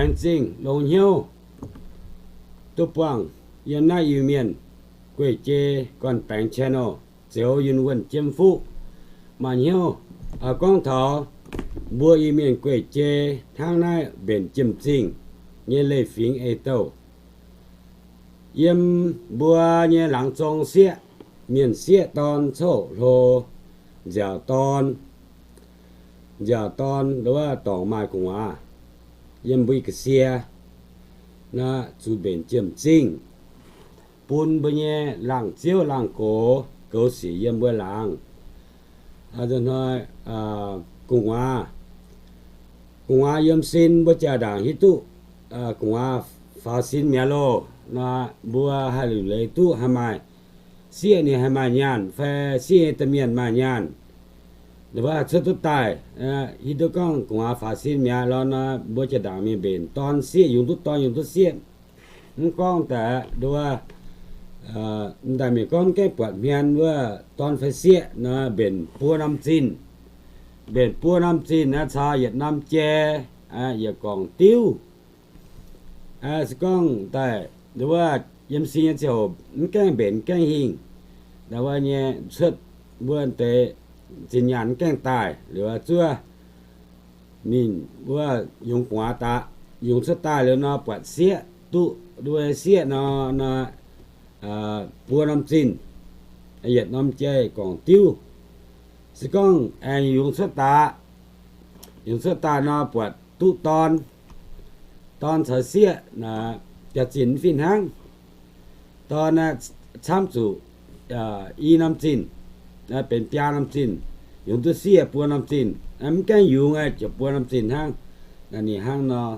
Laengz zingh longx hnyouv duqv buangh yiem naaiv Iu-Mienh guei-jei gorn-baengx channel, Zeuz Yunh Wuonh Jiem Fuqv. Maaih hnyouv gorngv taux mbuo Iu-Mienh guei-jei hnangv naaiv mbenc jiem-zingh nyei leiz-fingx ei-douh. Yiem mbuo nyei laangz zong sieqv, mienh sieqv dorn, coqv hlo, nziaauc dorn, nziaauc dorn, nduov dorngc maaih gu'nguaaz, yiem mbuo ga'sie, naaiv zuqc mbenc jiem-zingh, bun mbuo nyei laangz ziouv laangz gox goux sic yiem mbuo laangz. Gu'nguaaz, gu'nguaaz yiem sin mbuo jaa-ndaangc hiuv duqv gu'nguaaz faaux sin mi'aqv loh. Naaiv mbuo haih liuc leiz duqv haih maaih sieqv, ninh haih maaih nyaanh fai sieqv nyei domh mienh maaih nyaanh, cuotv duqv daaih, hiuv duqv gorngv gu'nguaaz faaux sin mi'aqv lorqc nor, mbuo jaa-ndaangc mingh mbenc dorn sieqv, yungz duqv dorn yungz duqv sieqv. Mv gorngv daaih nduov, m'daaih mingh gorngv mv gaengh buatc hmien wuov dorn fai sieqv nor, mbenc buo norm zinh. Mbenc buo norm zinh naaiv caux yietc norm jai, yietc gorngc diuv. Se gorngv daaih nduov yiem sin nyei ziangh hoc mv gaengh mbenc mv gaengh hingh, nduov nyei cuotv mbuo deix zinh nyaanh mv gaengh daaih liuz zuov ninh wuov yungz gu'nguaaz daaih, yungz cuotv daaih liuz nor buatc sieqv duqv, nduov sieqv nor, nor buo norm zinh, yietc norm jai gorngc diuv. Se gorngv aengx yungz cuotv daaih, yungz cuotv daaih nor buatc duqv dorn, dorn caux sieqv, jaax-zinh mv fih hnangv. Dorn camv zuqc i norm zinh, benx biaa norm zinh, yungz duqv sieqv buo norm zinh, mv gaengh yungz ziouc buo norm zinh hnangv. Ninh hnangv nor,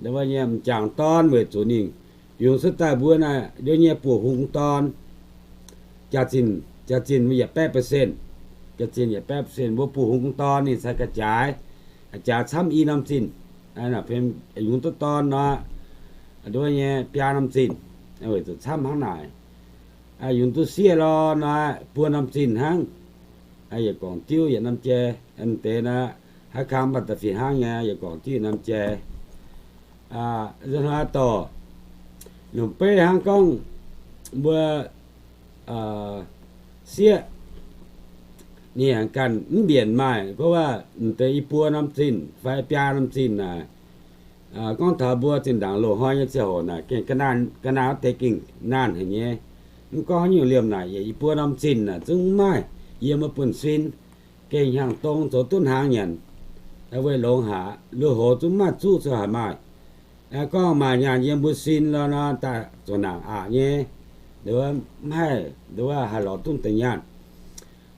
nduov nyei m'jangc dorn weic zuqc ninh yungz cuotv daaih mbuo naaiv nduov nyei buoz-hungx dorn, jaax-zinh, jaax-zinh yietc baeqv percent, jaax-zinh yietc baeqv percent mbuo buoz-hungx dorn ninh cingx ga'jaaix, jaaix camv i norm zinh, yungz duqv dorn nor, nduov nyei biaa norm zinh, weic zuqc camv hnangv naaic. Yungz duqv sieqv lorqc nor, buo norm zinh hnangv. Yietc gorngc diuv yietc norm jai, deix naaiv haaix kang mv baac da'fih hnangv nyei, yietc gorngc diuv yietc norm jai. Nzunc hnoi dorh longc beiv hnangv gorngv mbuo sieqv ninh ganh mv mbienc maaih gorngv wuov m'deix i buo norm zinh fai biaa norm zinh naaic. Gorngv taux mbuo zinh ndaangc loz-hnoi nyei ziangh hoc naaic gengh ga'naaiv, ga'naaiv wuov deix gengh naanh haic nyei. Mv gorngv haaix nyungc liemh naaic yaac i buo norm zinh naaic zungv mv maaih yiem wuov buonv-sin. Gengh hnyangx-dong zoux duqv hnaangx nyanc, weic longx haic, lui-houx zungv mv maaih zuqv, ziouc haic maaih. Gorngv maaih nyaanh yiem mbuo sin lorqc nor, daaih zoux naanc aqc nyei, nduov mv haih, nduov haih lorz duqv deix nyaanh.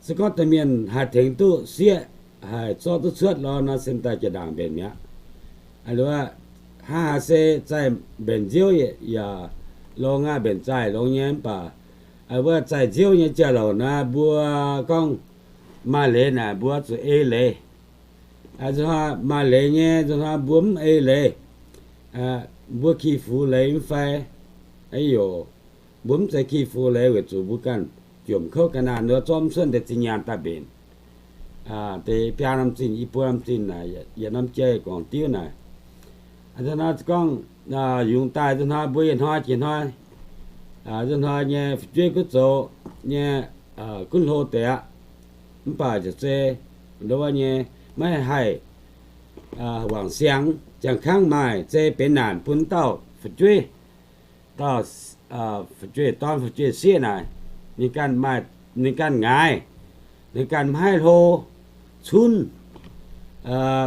Se gorngv deix mienh haih tengx duqv sieqv, haih zorqv duqv cuotv lorqc nor, se daaih jaa-ndaangc mbenc mi'aqv. Hnangv haaix se zaih mbenc nziouv yaac longx aqv, mbenc zaih longx nyei, mv baac wuov zaih nziouv nyei jauv-louc naaiv mbuo gorngv maaih leiz naaic mbuo zuqc ei leiz. Nzunc hnoi maaih leiz nyei, nzunc hnoi mbuo mv ei leiz. Mbuo ki fu leiz mv fai? Aa, mbuo mv zeiz ki fu leiz weic zuqc mbuo ganh juomc kouv ga'naanh nor zorqv mv cuotv deix zinh nyaanh daaih mbenc. Deix biaa norm zinh, i buo norm zinh naaic, yietc norm jai gorngc diuv naaic. Nzunc hnoi gorngv yungz daaih nzunc hnoi mbuo yietc hnoi jiex hnoi, nzunc hnoi nyei fu'jueiv gunv zoux nyei, gunv hlo deix aqv. Mv baac ziouc zei nduov nyei maiv haih wangc siang, ziangh kangv maaih zei benx naanc bun dauh fu'jueiv, dauh fu'jueiv dorn fu'jueiv sieqv naaic, ninh ganh maaih, ninh ganh ngaix, ninh ganh maiv haih hlo cunv.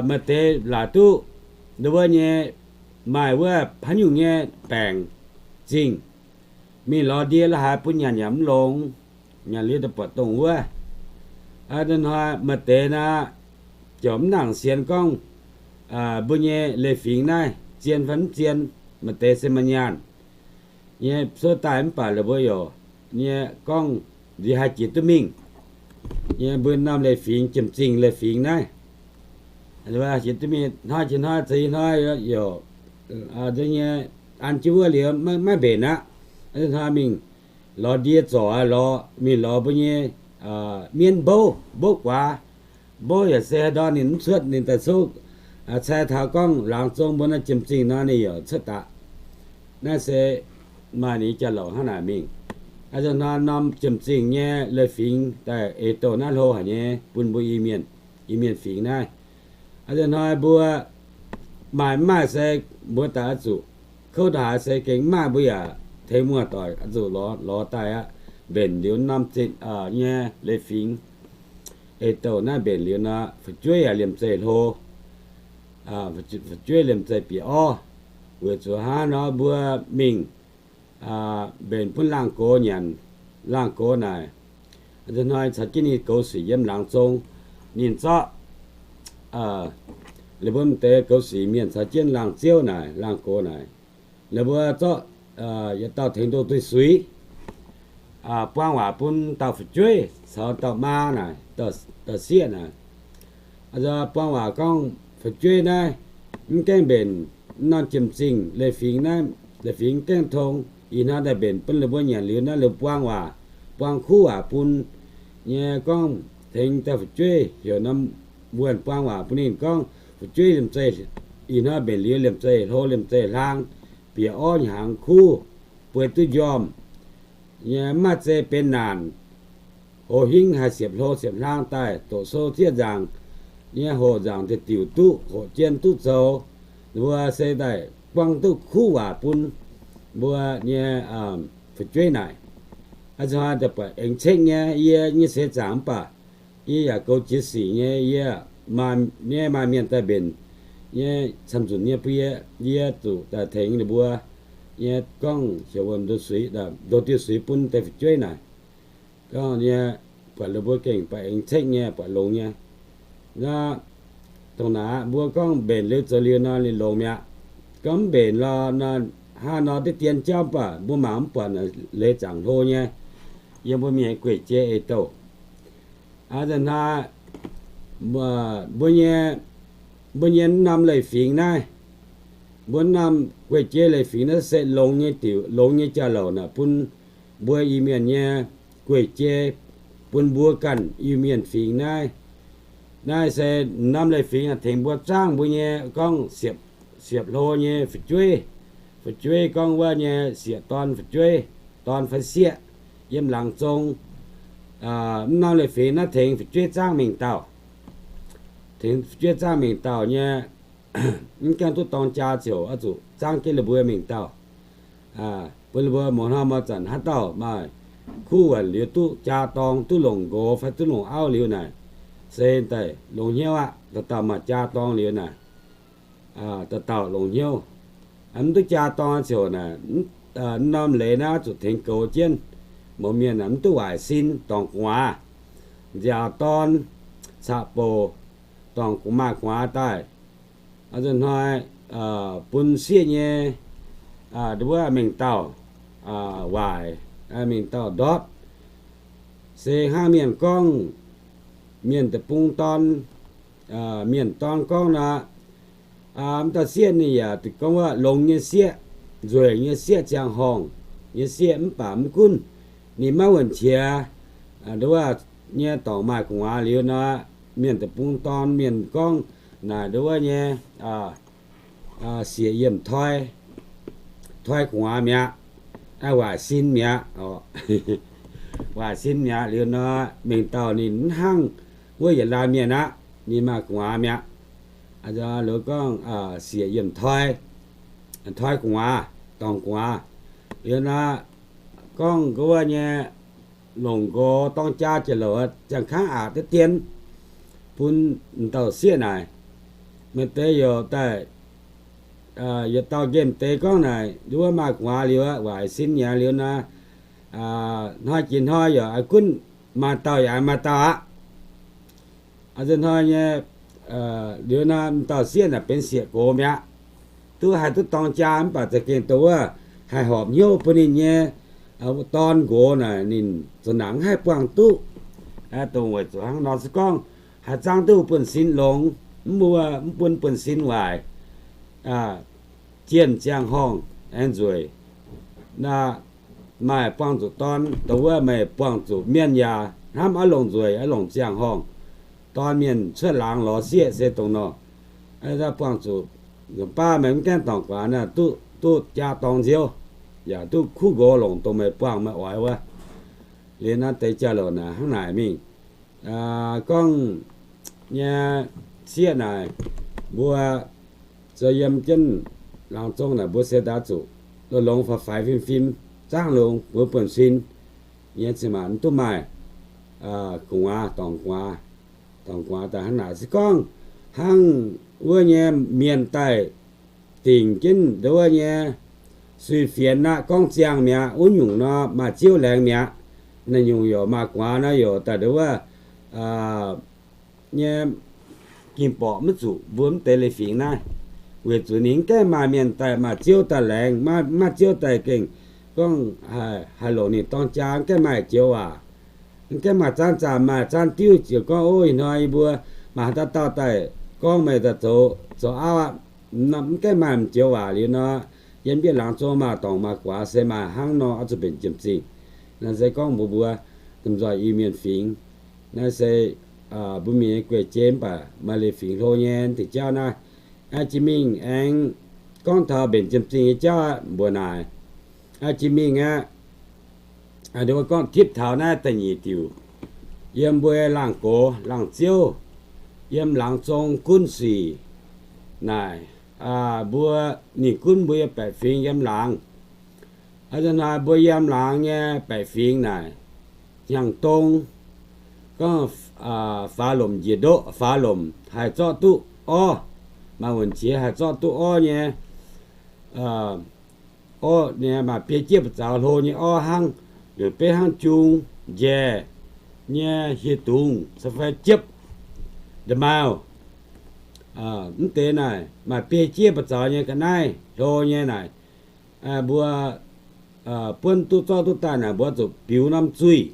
Maaih deix laaic duqv nduov nyei maaih wuov haaix nyungc nyei baengc zingh, mingh lorz ndie la'haaix bun nyanc yaac mv longx, nyanc liuz daaih buatc dongh wuov. Nzunc hnoi maaih deix naaic ziouc mv nangc sienx gorngv mbuo nyei leiz-fingx naaiv zien fai mv zien, maaih deix se maaih nyaanh nyei cuotv daaih mv baac la'buo youc nyei gorngv nziex haih jiex duqv mingh nyei mbuo norm leiz-fingx, jiem-zingh leiz-fingx naaiv. Jiex duqv mingh hnoi jiex hnoi, zeix hnoi youc nyei an jienv wuov liuz maiv mbenc aqv. Hnoi mingh lorz ndie zorc lorz, mingh lorz mbuo nyei mienv mbouv, mbouv guaax. Mbouv yaac se haaix ndorn ninh mv cuotv ninh daaih cov Cai taux gorngv laangz zong mbuo naaiv Jiem Zingh nor ninh yaac cuotv daaih. Naaiv se maaih ninh jauv-louc hnangv naaic mingh. A'nzunc hnoi norm Jiem Zingh nyei leiz-fingx daaih eix douh naaiv hlo haic nyei bun mbuo Iu-Mienh, Iu-Mienh fingx naaiv. A'nzunc hnoi mbuo maaih mv maaih se mbuo daaih oix zuqc kouv daaih haaix se gengh maaih mbuo yaac tengx muoz-doic oix zuqc lorz, lorz daaih aqv. Mbenc liuz norm zinh nyei leiz-fingx eix douh naaiv mbenc liuz nor, fu'jueiv yaac liemh zeih hlo, fu'jueiv liemh zeih bieqc orv. Weic zuqc hnangv nor mbuo mingh mbenc bun laangh gox nyanc. Laangh gox naaic, a'nzunc hnoi caux jienv ninh goux sic yiem laangz zong. Ninh zorqv, ninh mbuo m'deix goux sic mienh caux jienv laangh ziouv naaic, laangh gox naaic, ninh mbuo zorqv yietc dauh tengx ndoh duih suix, buang waac bun dauh fu'jueiv caux dauh maa naaic, dauh sieqv naaic. Buang waac gorngv fu'jueiv naaiv mv gaengh mbenc norm Jiem Zingh leiz-fingx naaiv, leiz-fingx mv gaengh tong. Ih hnoi daaih mbenc bun ninh mbuo nyanc liuz naaiv, ninh buang waac, buang kuv waac bun nyei gorngv tengx dauh fu'jueiv heuc norm wuonh buang waac bun ninh gorngv fu'jueiv liemh zeih, ih hnoi mbenc liuz liemh zeih hlo liemh zeih hlang, bieqc orv hnyangx kuv, bueix duqv njormh nyei, mv maaih zei benx naanc, hoz hingv haih siepv-hlo siepv-hlang daaih doqc sou zieqv nzaangc nyei, hoqc nzaangc diuc duqv, hoqc jien duqv zoux. Mbuo se daaih buang duqv kuv waac bun mbuo nyei fu'jueiv naaic. A'nzunc hnoi daaih buatc aengx cekv nyei, yie nyei seix zaangc mv baac yie yaac goux jiex sic nyei, yie maaih mienh daaih mbenc nyei camv-nzunc nyei bun yie, yie zuqc daaih tengx ninh mbuo nyei gorngv heuc wuom ndoh diuh suix bun deix fu'jueiv naaic. Gorngv nyei, buatc ninh mbuo gengh buatc aengx cekv nyei, buatc longx nyei. Naaiv dongh naaic mbuo gorngv mbenc liuz zoux liuz nor ninh longx mi'aqv. Gorngv mv mbenc lorh nor, hnangv nor diqv dien jauv mv baac mbuo mangc mv buatc, leiz zaangc hlo nyei yiem mbuo mienh gueic jei eix douh. A'nzunc hnoi mbuo nyei, mbuo nyei norm leiz-fingx naaiv, mbuo norm gueic jei leiz-fingx naaiv se longx nyei diuc, longx nyei jauv-louc naaic bun mbuo Iu-Mienh nyei gueic jei, bun mbuo ganh Iu-Mienh fingx naaiv. Naaiv se norm leiz-fingx naaic tengx mbuo zaangv mbuo nyei gorngv siepv-hlo nyei fu'jueiv. Fu'jueiv gorngv wuov nyei sieqv dorn fu'jueiv, dorn fai sieqv yiem laangz zong. Mv norm leiz-fingx naaiv tengx fu'jueiv zaangv mingh dauh, tengx fu'jueiv zaangv mingh dauh nyei. Mv gaengh duqv dorng jaa ziouc oix zuqc zaangv jienv ninh mbuo mingh dauh, bun ninh mbuo muoz hnoi muoz zanc haaix dauh maaih kuv wuonc liuz duqv jaa dorng, duqv longc nqox fai duqv longc auv liuz naaic, se daaih longx hnyouv aqv. Dauh dauh maaih jaa dorng liuz naaic, dauh dauh longx hnyouv. Mv duqv jaa dorng ziouc naaic, norm leiz naaiv zuqc tengx goux jienv. Mouz mienh naaic mv duqv waaic sin, dorngc gu'nguaaz, nziaauc dorn, caqv-bouc, dorngc maaih gu'nguaaz daaih. A'nzunc hnoi bun sieqv nyei, nduov, mengh dauh waaic, mengh dauh ndortv. Se hnangv mienh gorngv, mienh deic-bung dorn, mienh dorn gorngv nor, mv dauh sieqv ninh yaac gorngv wuov longx nyei sieqv, nzueic nyei sieqv, ziangh horngh nyei sieqv, mv baac mv gunv ninh maiv wuonh qiex, nduov, nyei dorngc maaih gu'nguaaz liuz nor, mienh deic-bung dorn mienh gorngv naaic nduov nyei, sieqv yiem toi, toi gu'nguaaz mi'aqv, waaic sin mi'aqv. Waaic sin mi'aqv liuz nor, mengh dauh ninh mv hnangv wuov yietc laanh mienh aqv, ninh maaih gu'nguaaz mi'aqv. Loz gorngv sieqv yiem toi, toi gu'nguaaz, dorngc gu'nguaaz. Liuz nor, gorngv wuov nyei longc nqox dorng jaa jiex louc, ziangh kangv aqc deix dien bun m'dauh sieqv naaic. Maaih deix youc daaih, yietc dauh nqemh deix gorngv naaic, nduov maaih gu'nguaaz liuz, waaic sin mi'aqv liuz nor, hnoi jiex hnoi yaac gunv maaih dauh yaac maaih dauh aqv. A'nzunc hnoi nyei, liuz nor m'dauh sieqv naaic benx sieqv gox mi'aqv. Duqv haih duqv dorng jaa mv baac za'gengh dongh wuov haih horpc hnyouv bun ninh nyei dorn nqox naaic ninh zoux naaic mv haih buangh duqv. Dongh weic zuqc hnangv nor se gorngv haih zaangv duqv buonv-sin longx, mv bun buonv-sin waaic, jienh ziangh horngh aengx nzueic. Naaiv maaih buangh zuqc dorn, dongh wuov meih buangh zuqc mienh yaac hnamv oix longc nzueic, oix longc ziangh horngh. Dorn mienh cuotv laangz lorz sieqv se dongh nor. Buangh zuqc nzunc baav meih mv gaengh dorngc guaax naaic, duqv jaa dorng nziouv, yaac duqv kuv nqox longc dongh meih buangh meih oix wuov. Liuz naaiv deix jauv-louc naaic hnangv naaic mingh. Gorngv nyei sieqv naaic, mbuo zoux yiem jienv laangz zong naaic mbuo se daaih zuqc longx faix-faix fim-fim, zaangv longx mbuo buonv-sin nyei, cin-maanc mv duqv maaih gu'nguaaz, dorngc gu'nguaaz, dorngc gu'nguaaz daaih hnangv naaic. Se gorngv hnangv wuov nyei mienh daaih dingc jienv ndon wuov nyei suiv-fienx aqv, gorngv ziangh mi'aqv, wuov nyungc nor maaih ziouv laengz mi'aqv. Naaiv nyungc youc maaih gu'nguaaz nor youc daaih ndon wuov nyei, ging borqc maiv zuqc mbuo mv deix leiz-fingx naaiv, weic zuqc ninh mv gaengh maaih mienh daaih, maaih ziouv daaih laengz, maaih ziouv daaih gengh gorngv haih longc ninh dorng jaa, mv gaengh maaih joux waac, mv gaengh maaih zaanv zaamc, maaih zaanv diuv ziouc gorngv, Ov, ih hnoi yie mbuo maaih haaix dauh dauh daaih gorngv meih daaih zoux auv aqv. Mv gaengh maaih joux waac liuz nor, yiem biauv laangz zong maaih dorngc maaih guaax se maaih hnangv nor oix zuqc mbenc jiem-zingh. Naaiv se gorngv mbuo mbuo domh nzoih Iu-Mienh fingx. Naaiv se mbuo mienh nyei guei-jei mv baac maaih leiz-fingx hlo nyei deix jauv naaiv. Jiex mingh aengx gorngv taux mbenc jiem-zingh nyei jauv aqv, mbuox naaic. Jiex mingh aqv, gorngv tipv taux naaiv da'nyeic diuc, yiem mbuo laangh gox laangh ziouv, yiem laangz zong gunv sic naaic, mbuo, ninh gunv mbuo nyei baeqc fingx yiem laangz. Hnoi mbuo yiem laangz nyei baeqc fingx naaic, hnyangx-dong, gorngv faaux lomc njiec ndoqv, faaux lomc haih zorqv duqv orv, maaih wuonh qiex haih zorqv duqv orv nyei, orv nyei maaih biei jieqv ba'zaux hlo nyei orv hnangv, liuz beiv hnangv jung, njaih nyei hieh dungz, fai jiepv, nda'maauh, mv deix naaic maaih biei jieqv ba'zaux nyei ga'naaiv hlo nyei naaic, mbuo buonv duqv zorqv duqv daaih naaic mbuo zuqc biux norm zuih,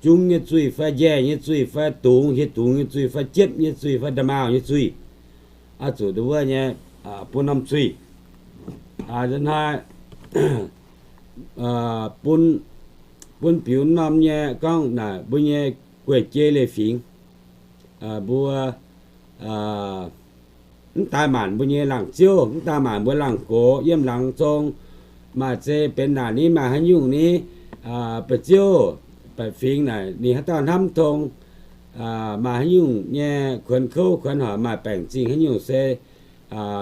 jung nyei zuih fai njaih nyei zuih fai dungz, hieh dungz nyei zuih fai jiepv nyei zuih fai nda'maauh nyei zuih, oix zuqc ndon wuov nyei bun norm zuih. Nzunc hnoi bun, bun biux norm nyei gorngv naaic mbuo nyei guei-jei leiz-fingx, mbuo mv daaih maanc mbuo nyei laangh ziouv, mv daaih maanc mbuo laangh gox yiem laangz zong, maaih zei benx naaic ni, maaih haaix nyungc ni, ba'ziouv, baeqc fingx naaic ninh haaix dauh hnamv tong, maaih haaix nyungc nyei kuonx kouv kuonx hoic, maaih baengc zingh haaix nyungc se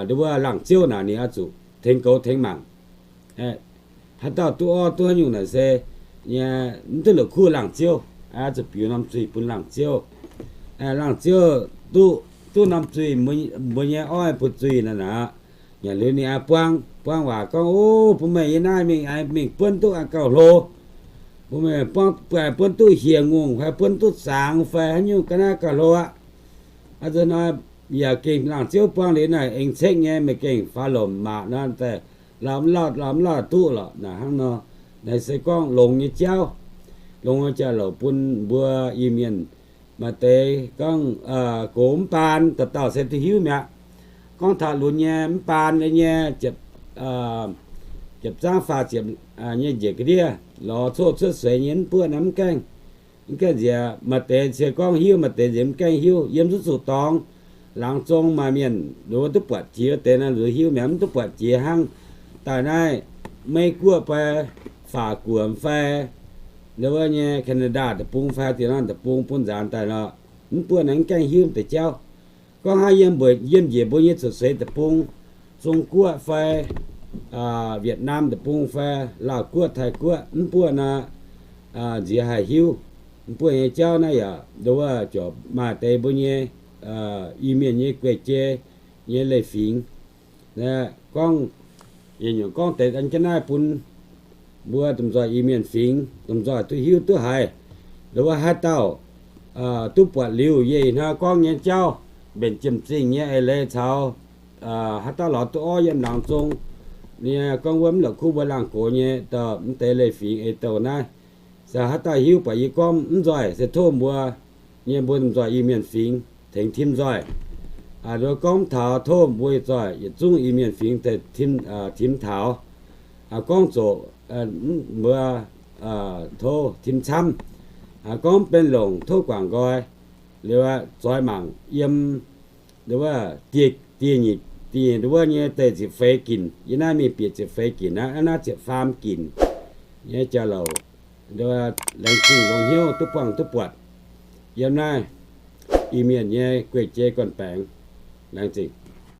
ndon wuov laangh ziouv naaic ninh oix zuqc tengx goux tengx mangc. Haaix dauh duqv orv duqv haaix nyungc naaic se nyei, mv duqv la'kuqv laangh ziouv, oix zuqc biux norm zuih bun laangh ziouv. Laangh ziouv duqv, duqv norm zuih, mbuo nyei orv bun zuih naaic aqv. Nyanc liuz ninh buang, buang waac gorngv, Ov, bun meih yie naaiv mingh, mingh buonv duqv gauh hlo. Bun meih buang, buonv duqv hieh ngongh fai buonv duqv zangx fai haaix nyungc ga'naaiv gauh hlo aqv. Hnoi yaac gengh laangh ziouv buang liuz naaic aengx cekv nyei, meih gengh faaux lomc maac nor daaih lauh mv lauh, lauh mv lauh duqv lorqc. Naaic hnangv nor, naaiv se gorngv longx nyei jauv, longx nyei jauv-louc bun mbuo Iu-Mienh. Maaih deix gorngv gox mv baan, dauh dauh se duqv hiuv mi'aqv. Gorngv taux lunx nyei mv baan nyei, ziepc zaangv faah ziepc nyei njiec ga'ndiev, lorz coqv cuotv seix nyei mv buoqv naaiv mv gaengh, mv gaengh nziex. Maaih deix se gorngv hiuv, maaih deix nziex mv gaengh hiuv. Yiem zuqc zuqc dorngx, laangz zong maaih mienh nduov duqv buatc jiex deix naaiv nduov hiuv mi'aqv, mv duqv buatc jiex hnangv. Daaih naaiv Meiv Guoqv fai Faac Guoqv fai nduov nyei Canada deic-bung fai diex norm deic-bung bun nzaanx daaih nor, mv buoqv naaiv mv gaengh hiuv deix jauv. Gorngv hnangv yiem mbuo, yiem njiec mbuo nyei cuotv seix deic-bung, Zong Guoqv fai Vietnam deic-bung fai Laauh Guoqv, Taiv Guoqv, mv buoqv nor, nziex haih hiuv. Mv buoqv nyei jauv naaiv yaac nduov ziouc maaih deix mbuo nyei Iu-Mienh nyei guei-jei nyei leiz-fingx. Gorngv, yietc nyungc gorngv deix an jienv naaiv bun mbuo domh nzoih Iu-Mienh fingx, domh nzoih duqv hiuv duqv haiz. Nduov haaix dauh duqv buatc liuz yie ih hnoi gorngv nyei jauv mbenc jiem-zingh nyei eix leiz caux haaix dauh lorz duqv orv yiem laangz zong nyei, gorngv wuov mv la'kuqv mbuo laangh gox nyei dauh mv deix leiz-fingx ei douh naaiv. Se haaix dauh hiuv buatc yie gorngv mv nzoih se tov mbuo nyei, mbuo domh nzoih Iu-Mienh fingx tengx tim nzoih. Nduov gorngv mv taux tov mbuo nzoih yietc zungv Iu-Mienh fingx tim taux. Gorngv zoqc mbuo tov tim camv. Gorngv benx longc tov guangc nqoi. Liuz zoix mangc yiem wuov, dieh, dieh nyeic, dieh nyeic nduov nyei deix ziepc feix ginc. Yiem naaiv mingh bieqc ziepc feix ginc aqv. Naaiv ziepc faam ginc nyei jauv-louc. Laengz zingh longx hnyouv duqv buangh duqv buatc yiem naaiv Iu-Mienh nyei guei-jei gorn-baengx. Laengz zingh.